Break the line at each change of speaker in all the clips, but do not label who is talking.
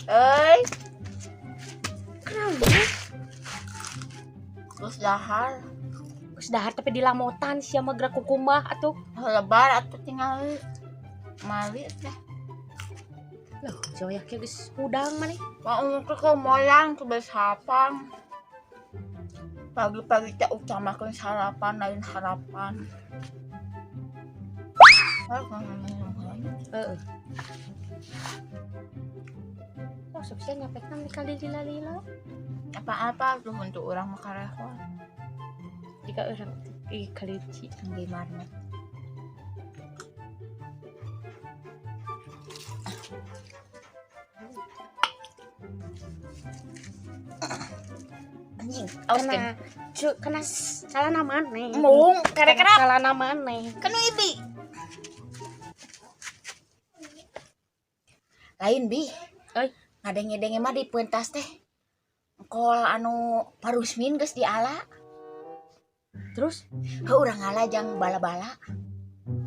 Euy,
Kenapa?
geus dahar.
Geus dahar tapi dilamotan sia mah gerak kukumbah atuh.
Lebar atuh tingali. Mali teh.
Loh, joyak ya geus hudang maneh.
Mau ke molang ke besapang. Pagi-pagi teh utamakeun sarapan lain harapan.
Heeh. Oh, sok sia nyapetna kali lila-lila.
Apa-apa tuh untuk orang mah karehon.
Jika orang ih kelinci.
Gimana? Anjing, awas
Kena cu, kena celana maneh.
Mung, kere-kere.
Celana maneh.
Kena ibi. Lain bi.
Euy.
Ngadenge-denge mah di pentas teh. Kol anu parusmin geus diala.
Terus
Heuh urang ngala jang bala-bala.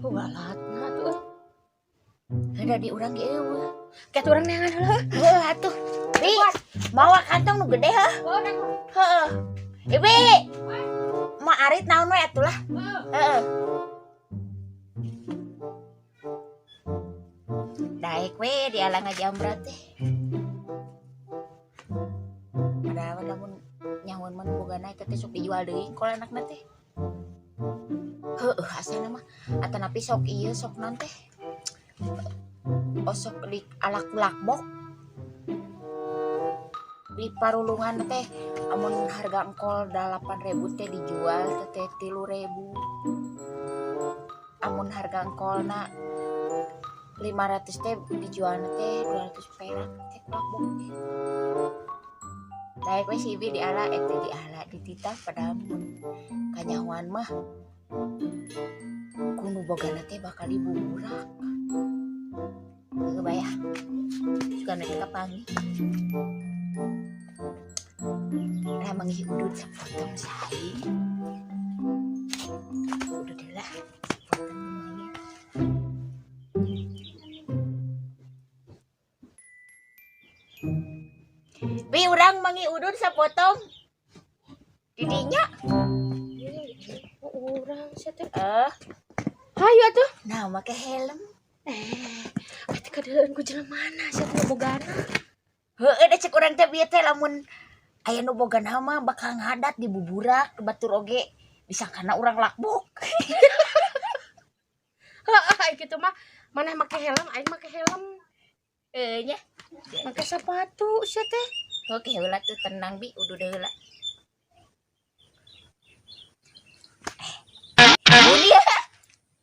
oh balatna tuh euy.
Heuh da di urang ge eueuh.
Kayak urang neangan heula.
Heuh atuh. Bi, mawa kantong nu gede heuh. Heeh. Ibi. Ma arit naon we atuh lah. Heeh. Daek we diala ngajamrat teh. Padahal lamun nyahoan mah bogana eta teh sok dijual deui kol anakna teh. Heueuh asana mah atanapi sok ieu sok naon teh. Osok di alak lakbok di parulungan teh amun harga engkol 8.000 teh dijual teh 3.000. Amun harga engkolna 500 teh dijual teh 200 perak teh lakbok teh. Daek we si Ibi diala teh diala dititah padahal mun kanyahoan mah kuno bogana teh bakal dibuburak. Heuh bae ah. Sugan we kapanggih. Lah manggih udud sapotong saing. Udud heula sapotong manggih. Bi urang manggih udud sapotong. Didinya.
Oh, urang sia teh.
Eh,
Hayu atuh.
nah make helm.
Atuh kadeuleun ku jelema mana sia teh bogana.
Heueuh da cek urang teh bieu teh lamun aya nu bogana mah bakal ngadat dibuburak batur oge disangkana urang lakbok.
Heeh, ai kitu mah maneh make helm, aing make helm.
Heuh nya.
Make sepatu sia teh.
Oke heula tuh tenang bi udud heula. Bunyi ya.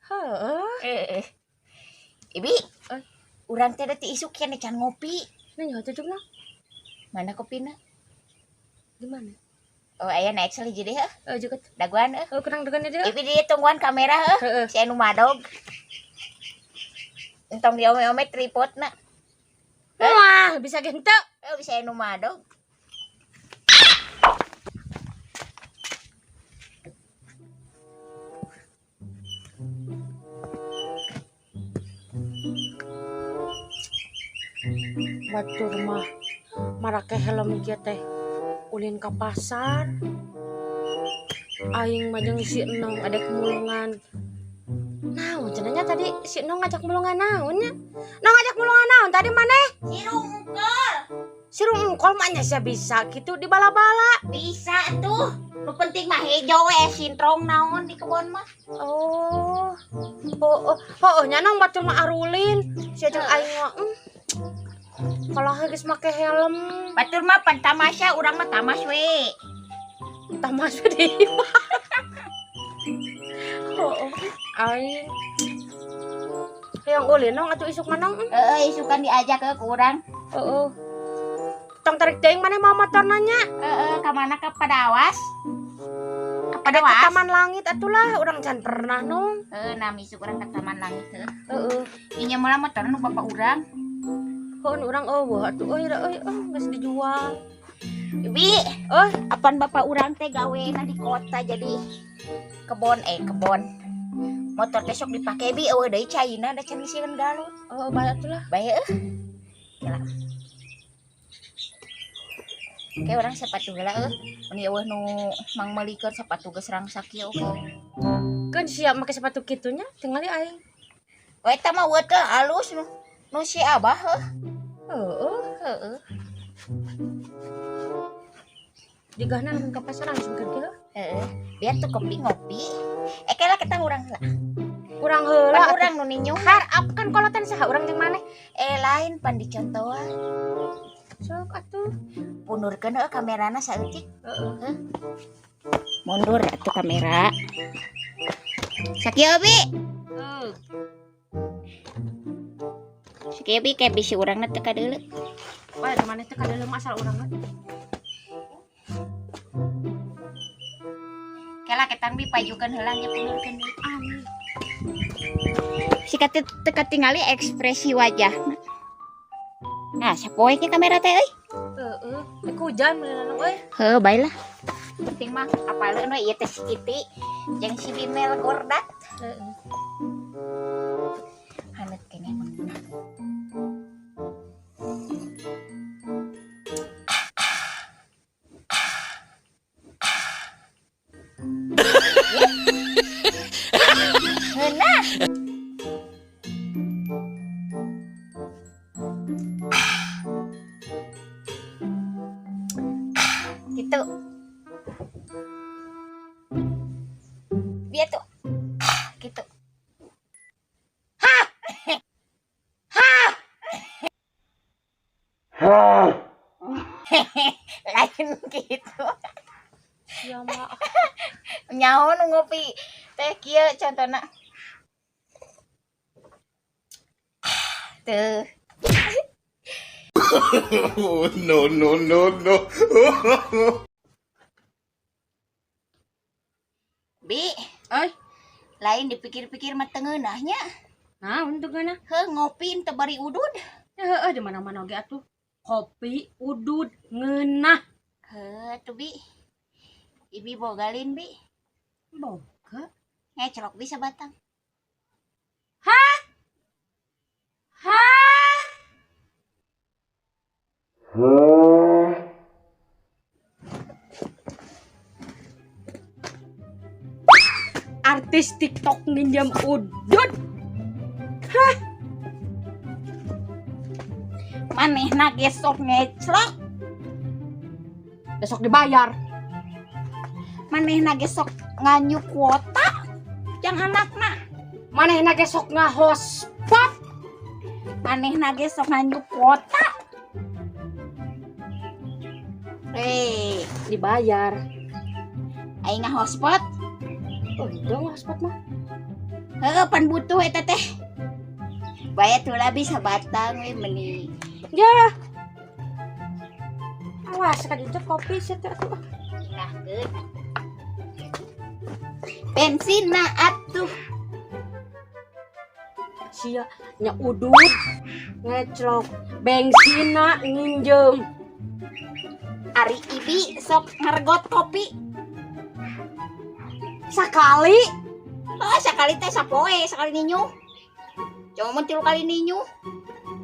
Heeh.
Eh. Ibi,
Eh.
urang teh da ti isuk keneh can ngopi.
Nanya cocokna
Mana kopina?
di mana?
Oh aya naik seliji deh heuh.
Eh juga.
Daguan heuh.
Oh, kurang daguan dia.
Ibi dia tungguan kamera heuh.
Heeh.
Si anu madog. Entong diome-ome tripodna.
Wah, bisa gente.
Oh, bisa anu madog.
Batur mah marake helm kieu teh ulin ka pasar. Aing mah jeung si Enong adek mulungan. Naon cenah nya tadi si Enong ngajak mulungan naon nya? Nong ngajak mulungan naon tadi maneh?
Sirungkol.
Sirung engkol mah nya sia bisa kitu di bala-bala.
Bisa tuh. Nu penting mah hejo we sintrong naon di kebon mah.
Oh. Oh, oh, oh, nya nong batur mah arulin. Sia jeung aing mah. Kalau geus make helm,
Batur mah pan tamasya urang mah tamas we.
Tamas we di imah. Oh, aing. Hayang ulin nong atuh isuk mah nong.
Heeh, isukan diajak ke urang.
Heeh. Tong tarik teuing maneh mau motorna nya.
Heeh, ka mana ka Padawas? Ka
Ada ke
Padawas.
Taman Langit atulah urang can pernah nong.
Heeh, nah isuk urang ka Taman Langit heuh.
Heeh.
Inya mah motor nu bapak urang.
Heuh urang eueuh atuh euy euy geus dijual.
Bi,
Euy,
apan bapak urang teh gawena di kota jadi kebon kebon. Motor teh sok dipake bi eueuh deui caina da can ngisieun galon.
Oh, bae atulah.
Bae eueuh. Kela. Kayak urang sepatu heula euy. Mun euweuh nu mangmeulikeun sepatu geus rangsak ieu oge.
Kan siap make sepatu kitunya, tingali aing.
We eta mah euweuh teh alus nu nu si Abah heuh.
Heeh,
Heeh.
digahna lamun ka pasar langsung keur kieu.
Heeh. Biar tuh kopi ngopi. Eh kela kita urang heula.
Urang heula.
Pan urang nu ninyuh.
Harap kan kolotan saha urang jeung maneh.
Eh lain pan dicontohan.
Sok atuh.
Pundurkeun heuh kamerana saeutik.
Heeh.
Mundur atuh kamera. Sakieu Bi.
Heeh.
Sakieu Bi kayak bisi urangna teu kadeuleu.
Wah, eta maneh teh kadeuleu mah asal urang we.
Kela ketang Bi pajukeun heula nya pundurkeun deui.
Amin.
Si teu katingali ekspresi wajahna. Nah, sapoe nya kamera teh euy.
Heeh, rek hujan meunang euy.
Heuh, bae lah. Penting mah apaleun we ieu teh si Kitty jeung si Bimel Gordat.
Heeh.
Haneut keneh mah. Ngeunah. Gitu. Biar tuh. Gitu. Hah. Hah. Lain gitu.
Ya mah.
Nyaho nu ngopi teh kieu contona. Tuh.
Oh, no, no, no, no.
Bi,
Euy,
lain dipikir-pikir mah teu ngeunah nya.
naon teu ngeunah?
Heuh, ngopi teu bari udud.
Heeh, di mana-mana oge atuh. Kopi udud ngeunah.
Heuh, tuh Bi. Ibi bogalin Bi.
Boga.
Ngecelok bisa batang.
Hah? Hah? Artis TikTok minjam udud. Hah?
Manehna ge sok ngeclok.
Besok dibayar.
Manehna ge sok nganyu kuota. Jang anakna.
Manehna ge sok ngahospot.
Manehna ge sok nganyu kuota. Hei,
dibayar.
Aing ngahospot.
Oh, itu ngahospot mah.
Heuh, pan butuh eta teh. Bae tuh lah bisa batang we meni.
Ya. Awas ka ditu kopi sia teh atuh.
Ngahkeun. Bensinna atuh.
Sia nya udud ngeclok bensinna nginjem.
Ari Ibi sok ngargot kopi.
Sakali.
Oh, sakali teh sapoe, sakali ninyu. Cuma mun 3 kali ninyu.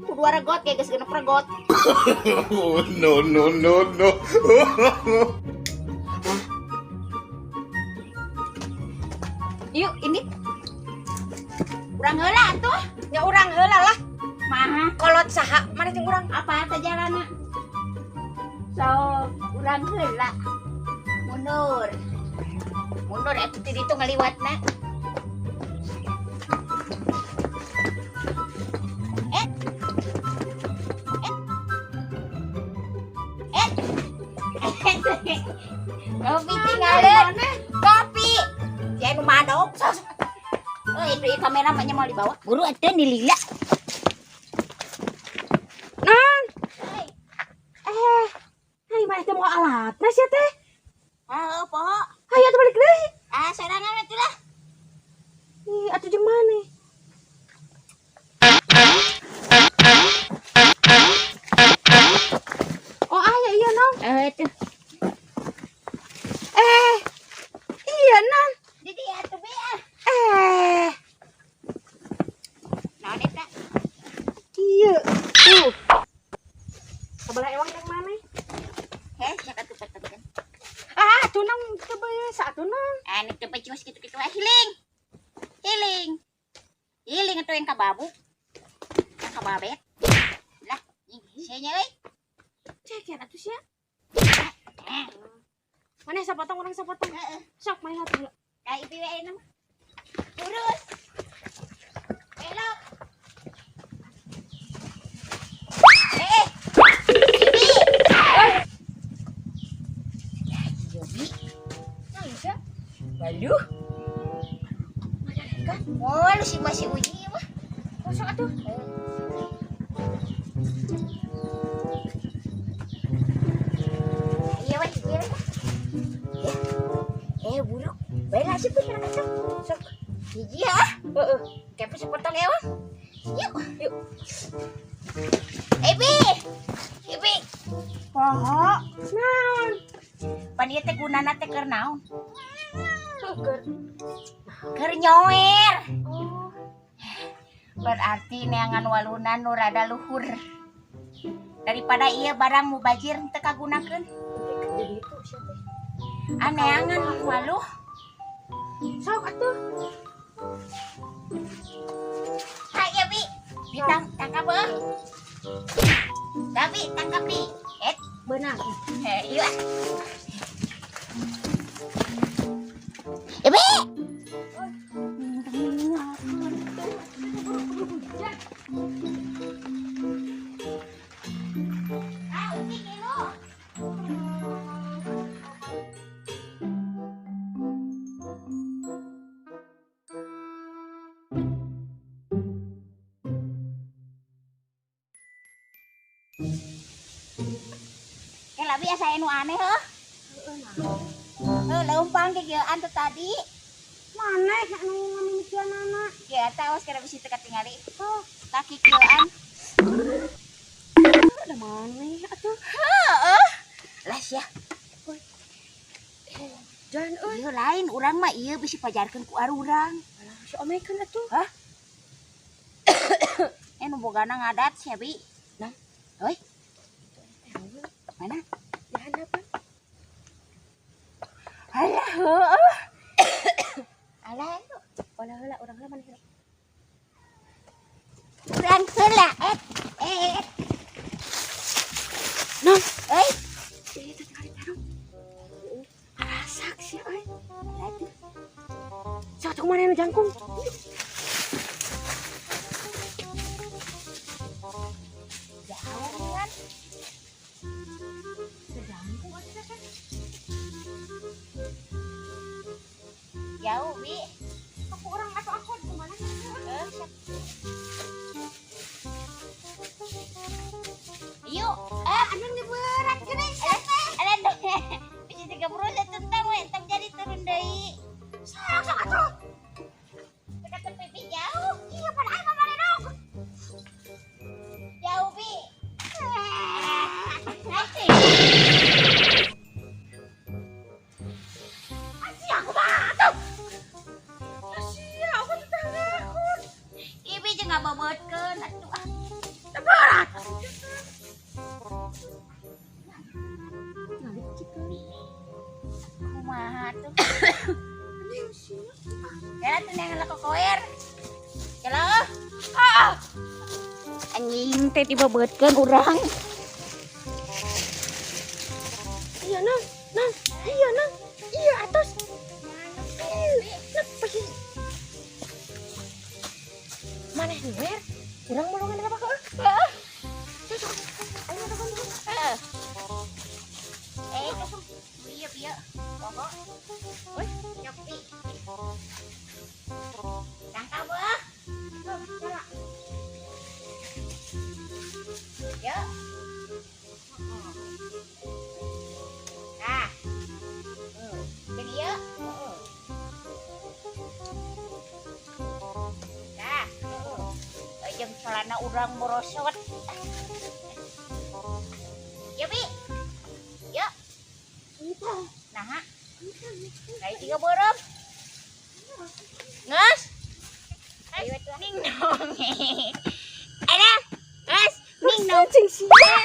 Kudu regot ge geus 6 regot.
Oh, no, no, no, no.
Yuk, ini. Urang heula atuh.
Nya urang heula lah.
Maha.
Kolot saha maneh jeung urang?
Apa teh jalana? So, urang heula. Mundur. Mundur atuh ti ditu ngaliwatna. Kopi tinggalin. Kopi. Si anu madok. Oh, itu kamera mah mau dibawa. Buru atuh nilila.
Nan. Hai maneh teh mau alatna sia teh?
Ah, poho.
Hayu atuh balik deui.
Ah, sorangan atuh lah.
Ih, atuh jeung maneh? Oh, aya iya nong.
Tuh.
Iya nong.
Di dia atuh be ah. Naon eta? Iya.
Tuh. Sabaraha ewang yang maneh?
Heh, Aing tuh yang kababu. Yang kababet. Lah, sia nya euy.
Ceker atuh sia. Mana sapotong urang sapotong.
Heeh.
Sok maneh atuh.
Ka ipi we ayeuna mah. Lurus. Belok. Eh, Ibi. Ya, iya, Bi.
Nah, sia.
Waduh.
Kan?
Oh, lu si masih uji mah.
Sok atuh.
Iya, weh, iya, weh. Ya. Eh, buruk. Baiklah sih, pun kacau. Sok. Hiji ya.
Heeh.
Kepo sepotong ya, Wang. Yuk, yuk. Ibi. Ibi. Poho.
Naon?
Pan ieu teh gunana teh keur naon?
Keur.
Keur nyoer.
Oh.
Berarti neangan walunan nu rada luhur. Daripada ieu barang mubajir teu kagunakeun.
Jadi itu sia teh.
Ah, neangan waluh.
Sok atuh.
Hayo Bi. Bi tangkap beuh. Tapi tangkap Bi. Et,
Beunang.
Iya. Ibi. Ah, uti kilo. Eh, labi asa anu aneh heuh. Heuh, leumpang kikieuan teh tadi.
Maneh anu ngamimitianana?
Ya, eta awas kana bisi teu katingali.
Oh,
Kaki kieuan.
ada maneh atuh.
Heeh. Lah sia.
Jangan euy.
Ieu lain urang mah ieu bisi pajarkeun ku arurang.
Alah, si omekeun atuh.
Hah? Nu bogana ngadat sia, Bi.
Nah.
Oi. Mana?
Di handapan.
Alah, heueuh. Alah, lu.
Olah heula urang heula maneh heula.
Urang heula, et. Et.
Nah,
Euy.
ieu teh kali terong. Arasak sia euy.
Lah tuh.
Sok atuh maneh nu jangkung.
Jauh kan.
Jangkung atuh teh.
Jauh, Bi.
Aku urang atuh aku kumaha?
Eh, siap. Yuk, ah,
Anu geus berat geuning sia teh.
Alah, bisa tiga berusaha tentang we, entang jadi turun deui.
Sok sok atuh.
Kita tepi Bi jauh.
Iya pada aing mah maneh dong.
Jauh, Bi.
Asia aku mah atuh. Asia aku tetanggaku.
Ibi jeung ngabebeutkeun atuh ah.
Berat.
Kumaha tuh? Ya tuh neangan lah kokoer. Jalan. Ah. Anjing teh dibebeutkeun urang.
Iya nang, nang, iya nang, iya atos. Iya, nepi. Maneh wer? Urang mulungan apa keuh?
Heeh.
Sok sok. Ayo tekan tekan.
Heeh. Eh, iya iya. Pokok.
Woi,
nyopi. Tangkap ah.
Jalan.
Yuk. Nah. Jadi yuk. Nah. Jeung celana urang morosot. Ya, Bi. Yuk. Nah, kayak tiga borong. Nges. Ayo ning dong. Ada. Nges, ning dong.
Cing sia.